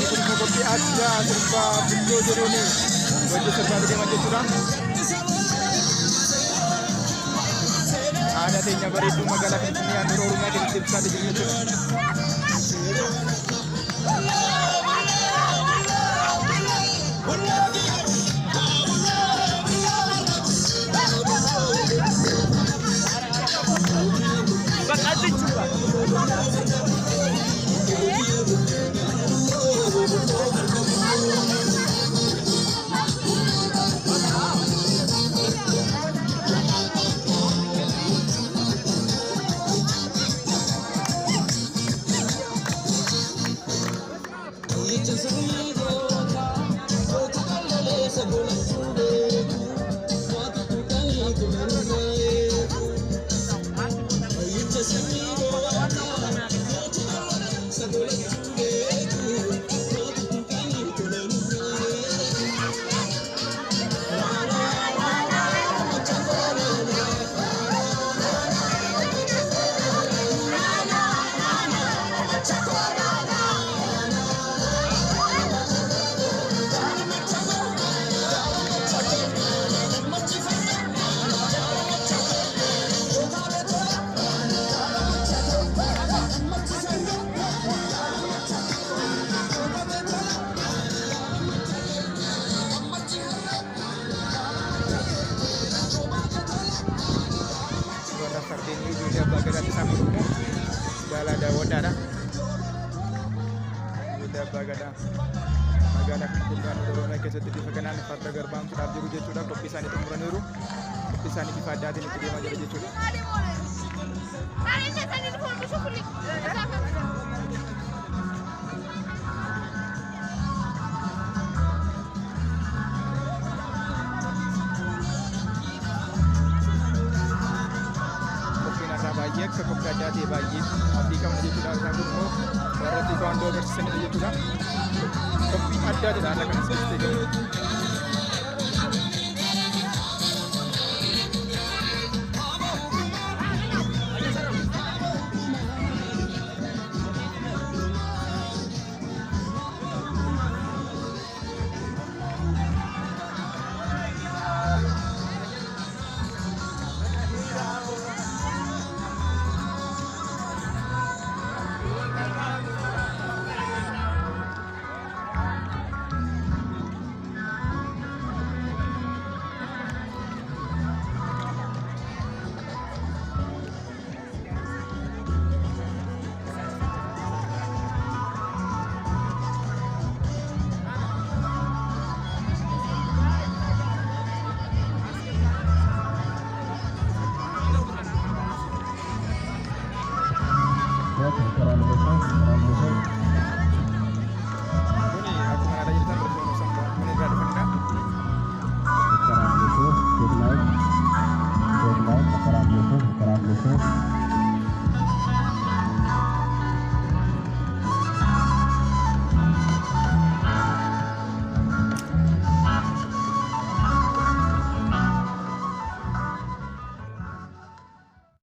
Inni kun immoo qophii addaa sirbaa Buddoo jedhuun wajjin sirbaa deeman jechuudha. Aadaa teenya bareedduu magaalaa Finfinnee handhuura Oromiyaa keessatti ibsaa jiru jechuudha. Warra fardeenii ijoollee abbaa gadaatti isaan kun immoo gaalaa daawwadhaadha. Ijoollee abbaa gadaa magaalaa Finfinnee handhuura Oromiyaa keessatti bifa kanaan farda garbaamsuudhaaf jiru jechuudha. Qophii isaanii xumuraniiru. Qophii isaanii bifa addaatiin itti deemaa jira jechuudha. Qophiin har'aa baay'ee akka qophii addaa ta'e baay'ee abdii qabna jechuudha. Isaan kun immoo warra taekwondo agarsiisanidha jechuudha. Qophii addaa jedha har'a kanas keessatti eegamu. Kuni akkuma ilaalaa jirtan barattoonni mana irraa dhufanidha.